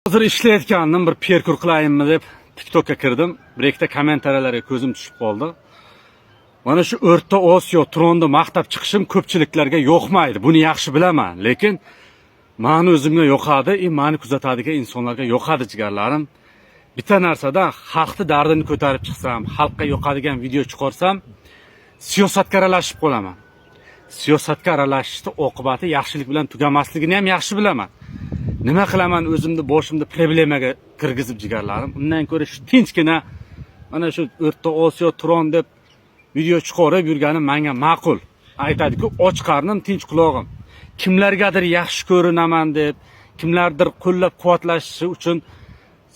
Hozir ishlayotgandim, bir перекур qilayinmi deb TikTokka kirdim. Bir ikkita kommentariyalarga ko'zim tushib qoldi. Mana shu O'rta Osiyo tronni maqtab chiqishim ko'pchiliklarga yoqmaydi. Buni yaxshi bilaman, lekin mani o'zimga yoqadi, и mani kuzatadigan insonlarga yoqadi, jigarlarim. Bitta narsada xalqni dardini ko'tarib chiqsam, xalqqa yoqadigan video chiqarsam, siyosatga aralashib qolaman. Siyosatga aralashishni oqibati yaxshilik bilan tugamasligini ham yaxshi bilaman. Nima qilaman o'zimni boshimni problemaga kirgizib, jigarlarim? Undan ko'ra shu tinchgina mana shu O'rta Osiyo tron deb video chiqarib yurganim menga ma'qul. Aytadi-ku, och qarnim, tinch qulog'im. Kimlargadir yaxshi ko'rinaman deb, kimlardir qo'llab-quvvatlashi uchun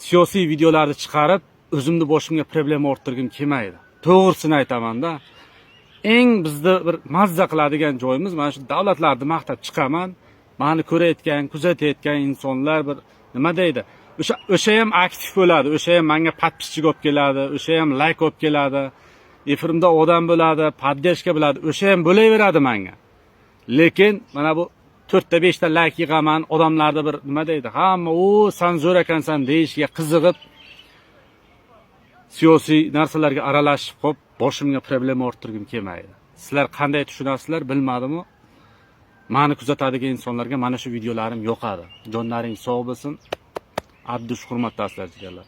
siyosiy videolarni chiqarib, o'zimni boshimga problema orttirgim kelmaydi. To'g'risini aytaman-da. Eng bizni bir mazza qiladigan joyimiz mana shu davlatlarni maqtab chiqaman. Mani ko'rayotgan, kuzatayotgan insonlar bir nima deydi? O'sha ham aktiv bo'ladi, o'sha ham menga подписчик olib keladi, o'sha ham layk olib keladi. Efirimda odam bo'ladi, поддержка bo'ladi, o'sha ham bo'laveradi menga. Lekin mana bu 4 ta 5 ta layk yig'aman, odamlarda bir nima deydi? Hamma "O, san zo'r ekansan" deyishiga qiziqib siyosiy narsalarga aralashib qolib, boshimga problema orttirgim kelmaydi. Sizlar qanday tushunasizlar, bilmadimu. Mani kuzatadigan insonlarga mana shu videolarim yoqadi. Jonlaring sog' bo'lsin. Abdush hurmatdasizlar, jigarlar.